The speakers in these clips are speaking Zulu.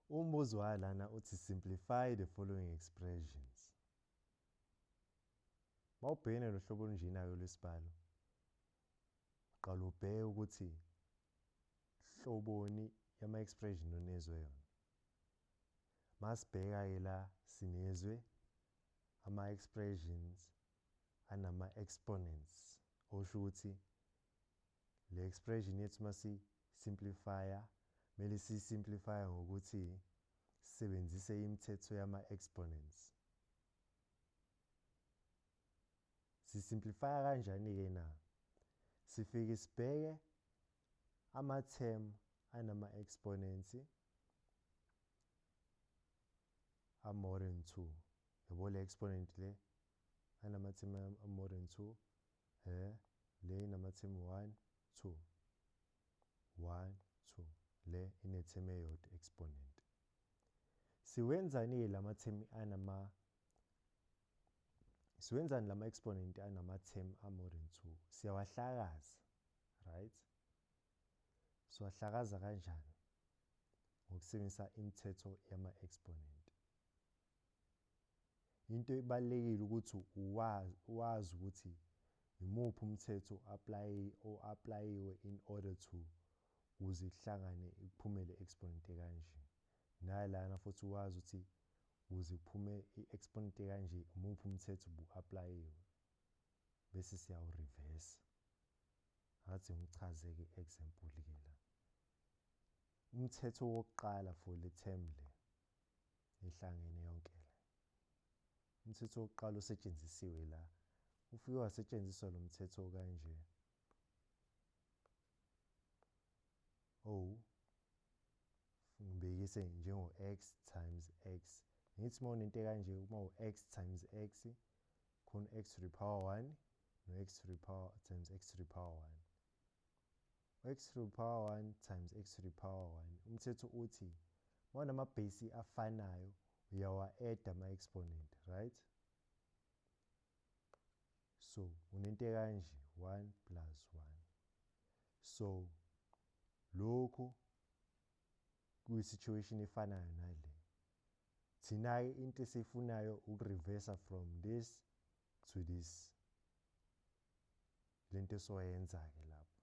Umbuzo walana uthi simplify the following expressions. Mawubhekene lohlobo olunjena-ke lwesibalo, uqala ubheke ukuthi hloboni yama-expression onezwe yona. Masibheka-ke la sinezwe ama-expressions anama-exponents, osho ukuthi le expression yethu masi-simplifya kumele siyi-simplifye ngokuthi sisebenzise imithetho yama-exponents. Sisimplifya kanjani-ke na? Sifike sibheke ama-term anama-exponents a-more than 2. Yabo le exponent le anama-term a-more than 2, le inama-term 1, 2, 1, 2, le ine-term eyodwa exponent. Siwenzani lama-term anama siwenzani lama exponent anama-term a-more than 2? Siyawahlakaza, right? Siwahlakaza kanjani? Ngokusebenzisa imithetho yama-exponent. Into ebalulekile ukuthi wazi ukuthi imuphi umthetho o-applyiwe in order to ukuze kuhlangane kuphume le exponent ekanje. Nalana futhi wazi ukuthi ukuze kuphume i-exponent ekanje umuphi umthetho obu-applyiwe, bese siyawu-reverse. Ngathi ngichaze-ke example-ke la. Umthetho wokuqala for le term le ihlangene yonke le. Umthetho wokuqala osetshenzisiwe la, ufike wasetshenziswa lo mthetho kanje. O ngibekise njengo x times x. Ngithi uma unento ekanje, uma u-x times x, khona x to the power 1 no x to the power times x to the power 1. X to the power 1 times x to the power 1. Umthetho uthi uma unama-base afanayo uyawa-add ama-exponent, right? So unento ekanje 1 plus 1. So lokhu kuyi-situation efanayo nale. Thina-ke into esiyifunayo ukureversa from this to this. Lento esoyenza-ke lapho.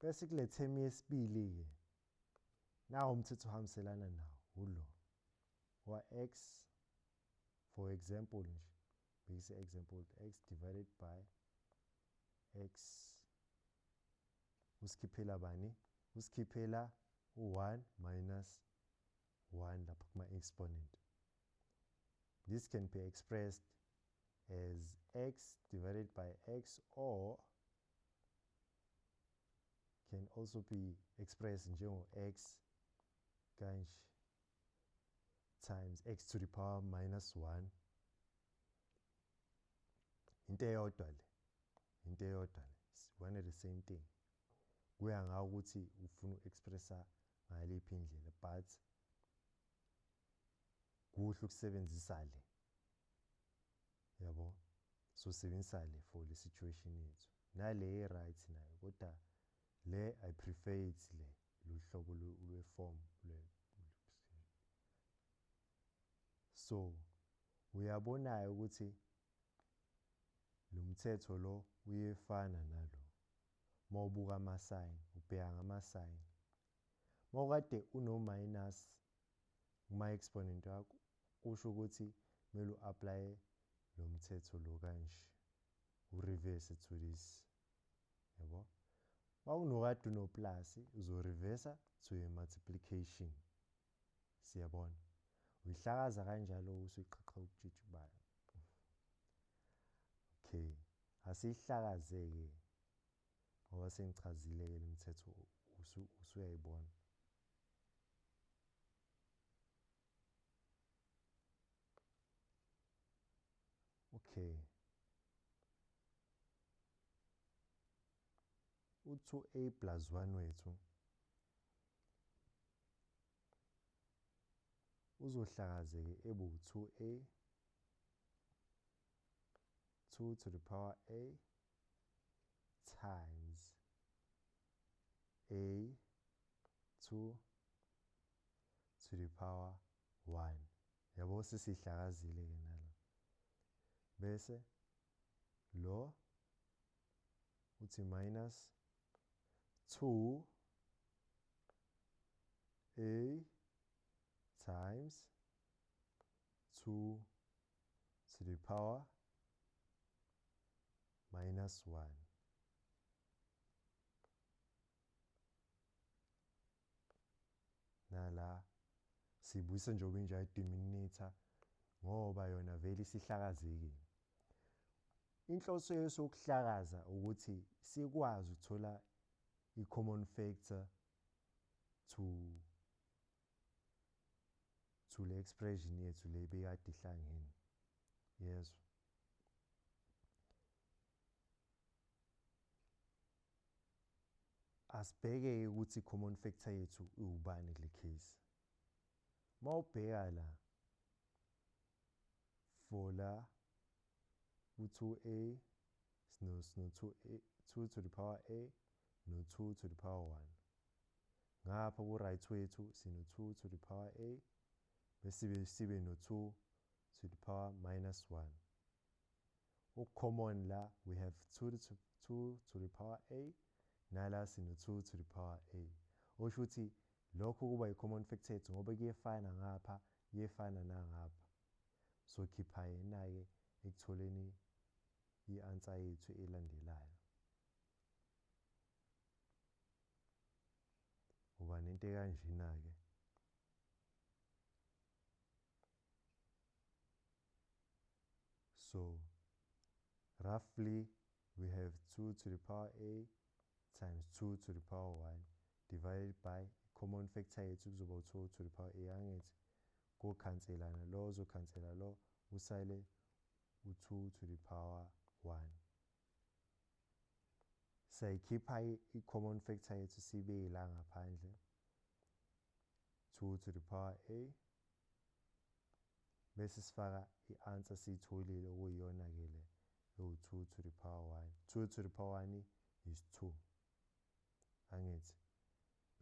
Bese kule term yesibili-ke, nawo umthetho ohambiselana nawo ulo wa x, for example nje, bese example x divided by x, usikhiphela bani? Usikhiphela u1 minus 1 lapha kuma-exponent. This can be expressed as x divided by x, or can also be expressed njengo x kanje times x to the power minus 1. Into eyodwa le, into eyodwa le, one and the same thing. Kuya ngawo ukuthi ufuna uku-expressa ngaliphi indlela, but kuhle ukusebenzisa le, yabo. So sebenzisa le for le situation yethu. Nale right nayo, kodwa le I prefer it le luhlobo lwe-form le. So uyabonayo ukuthi lo mthetho lo uyefana nalo. Mawubuka ama-sign, ubheka ngama-sign. Mawukade uno-minus kuma-exponent wakho, kusho ukuthi kumele u-applye lo mthetho lo kanje, u-reverse to this, yabo. Mawunokade uno-plus, uzo-reversa to a multiplication. Siyabona. Uyihlakaza kanjalo usuyiqhaqha ubutshitshi bayo. Okay, asiyihlakaze-ke ngoba sengichazile-ke le mthetho, usuyayibona. Okay. U2a plus 1 wethu uzohlakazeke ebe u2a, 2 to the power a times a 2 to the power 1. Yabo, sesihlakazile-ke nalo. Bese lo uthi minus 2 a times 2 to the power minus 1. Nala sibuyisa njengoba injalo denominator ngoba yona vele isihlakazekile. Inhloso yesokuhlakaza ukuthi sikwazi ukuthola i-common factor to le expression yethu le bekade ihlangene. Yezwa. Asibheke ukuthi common factor yethu iwubani kule case. Mawubheka la for la u2a sino 2a 2 to the power a no 2 to the power 1. Ngapha ku right wethu sino 2 to the power a bese sibe no 2 to the power minus 1. Common la we have 2 to the power a, nala sino 2 to the power a. Osho ukuthi lokho kuba i-common factor yethu ngoba kuyefana ngapha, kuyefana nangapha. So khipha yena-ke ekutholeni i-answer yethu elandelayo. Uba nento ekanjena-ke. So roughly we have 2 to the power a times 2 to the power 1 divided by common factor yethu kuzoba 2 to the power a. Angithi kokhanselana lo uzokhansela lo, usale u2 to the power 1. Sayikhipha i-common factor yethu sibeke la ngaphandle 2 to the power a, bese sifaka i-answer siyitholile okuyiyona ke le ewu-2 to the power 1. 2 to the power 1 is 2. Angithi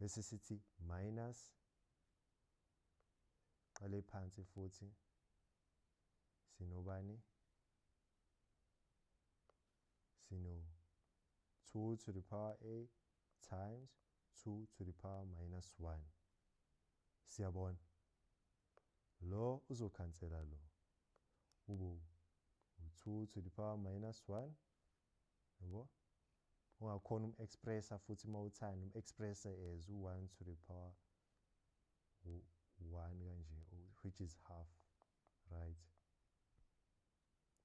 bese sithi minus, qale phansi futhi sinobani, sino 2 to the power a times 2 to the power minus 1. Siyabona lo uzokhansela lo, ube 2 to the power minus 1. Yabo, ungakhona um-expressa futhi mawuthanda um-expressa as u-1 to the power 1 kanje, which is half, right?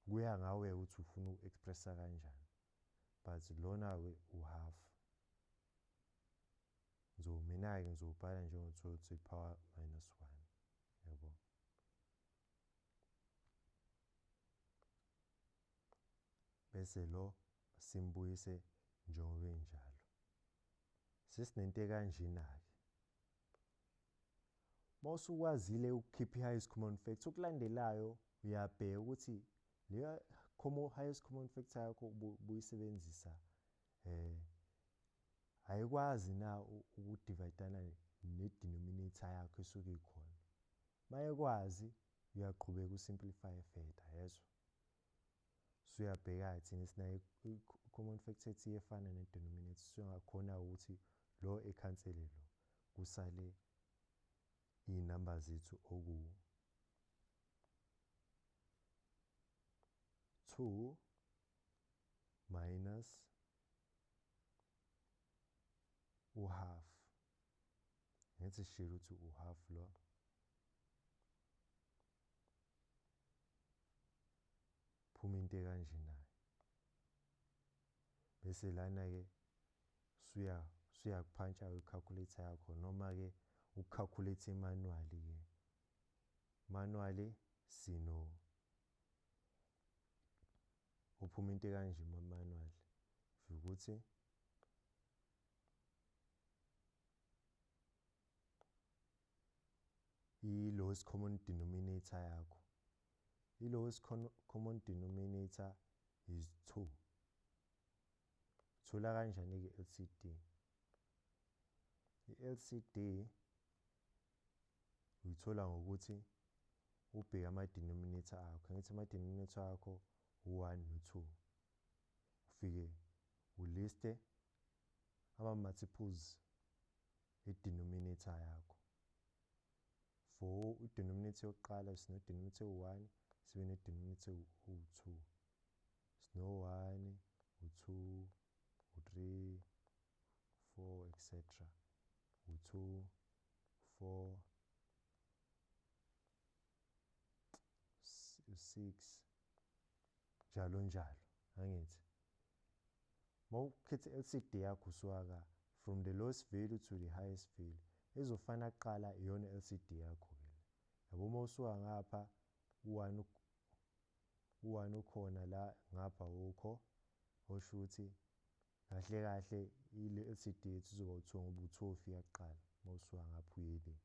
Kuya ngawe ukuthi ufuna uku-expressa kanjani, but lona-ke u-half. Mina-ke ngizobhala njengo-2 to the power minus 1. Yabo. Bese lo simbuyise njengoba enjalo. Sesinento ekanjena-ke. Mawusukwazile ukukhipha i-highest common factor, okulandelayo uyabheka ukuthi leyo highest common factor yakho ubuyisebenzisa ayikwazi na ukudivayidana ne-denominator yakho esuke ikhona. Mayekwazi uyaqhubeka usimplify further, yezwa. Suyabheka thina sinayo i-common factor ethi iyefana ne-denominator, sungakhona ukuthi lo ekhansele lo, kusale iy'namba zethu oku 2 minus u-half. Ngithi sishilo ukuthi u-half lo. Phuma into ekanjena. Bese lana-ke suyakuphantsha i-calculator yakho noma-ke ucalculate manually-ke. Manually sino uphuma into ekanje manually ukuthi i-lowest common denominator yakho. I-lowest common denominator is 2. Thola kanjani-ke LCD? I-LCD Uyithola ngokuthi ubheke ama-denominator akho. Angithi ama-denominator akho u-1 no-2. Ufike uliste ama-multiples e-denominator yakho. For i-denominator yokuqala sino-denominator ewu-1, sibe ne-denominator ewu-2. Sino-1, u-2, u-3, 4, etc. U-2, 4, u-6, njalo njalo. Angithi mawukhetha i-LCD yakho usuka from the lowest value to the highest value, ezofana kuqala iyona LCD yakho ke le. Yabo, uma usuka ngapha u-1 ukhona la, ngapha awukho, osho ukuthi kahle kahle ile LCD yethu izoba u-2 ngoba u-2 ufika kuqala uma usuka ngapha uye le.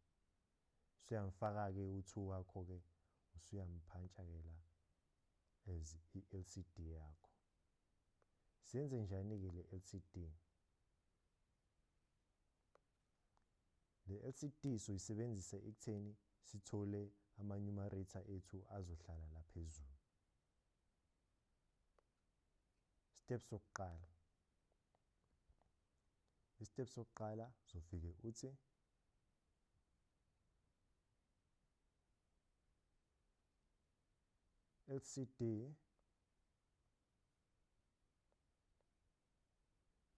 Usuyamfaka-ke u-2 wakho-ke, usuyamphantsha-ke la as i-LCD yakho. Senze njani-ke le LCD? Le LCD soyisebenzisa ekutheni sithole ama-numerator ethu azohlala la phezulu. Step sokuqala. I-step sokuqala uzofike uthi LCD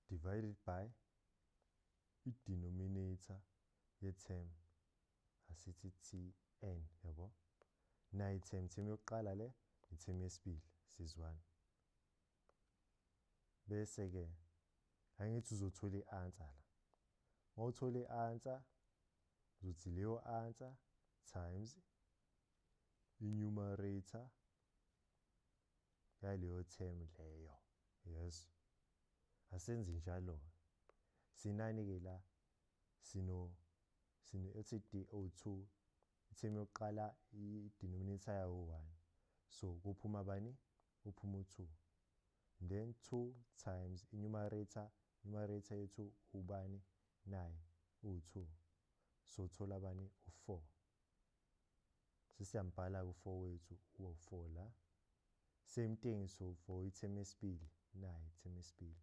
divided by i-denominator ye-term, asithi Tn, yabo. Nayi term, term yokuqala le, i-term yesibili, sizwana. Bese ke angithi uzothola i-answer la. Mawuthola i-answer uzothi leyo answer times i-numerator yaleyo term leyo. Yes, asenzi njalo. Sinani ke la? Sino LCD 02, i-term yokuqala i-denominator yawo 1, so kuphuma bani? Kuphuma u-2, then 2 times i-numerator, numerator yethu ubani? 9, u-2, so thola bani? U-4. Sesiyambhala ku-4 wethu, u-4 la. Same thing, so for i-term yesibili, nayi i-term yesibili,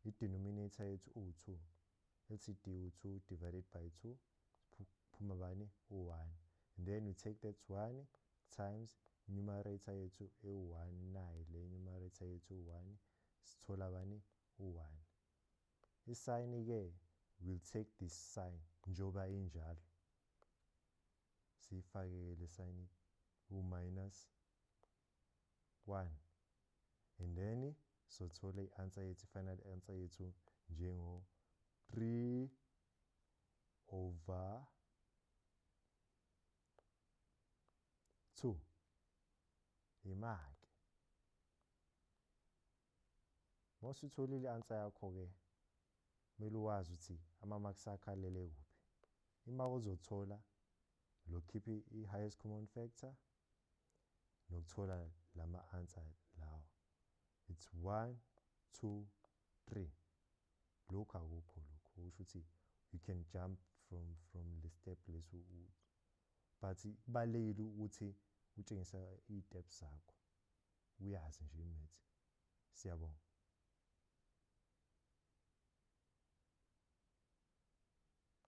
i-denominator yethu u-2, LCD u-2 divided by 2, kuphuma bani? U-1, and then we take that 1 times numerator yethu ewu-1, nayi le numerator yethu u-1, sithola bani? U-1. I-sign ke, we'll take this sign njengoba injalo, siyifake le sign u-minus 1, and then sothola i-answer yethu, final answer yethu njengo 3 over 2. Imaki mawusutholile i-answer yakho ke, kumele uwazi ukuthi ama-marks akho alele kuphi. Imaki ozothola lokhipha i-highest common factor nokuthola lama answer lawa. It's 1 2 3. Lokhu akukho, lokhu kusho ukuthi you can jump from the step lesu, but kubalulekile ukuthi utshengisa iy'steps zakho, uyazi nje i-maths. Siyabonga.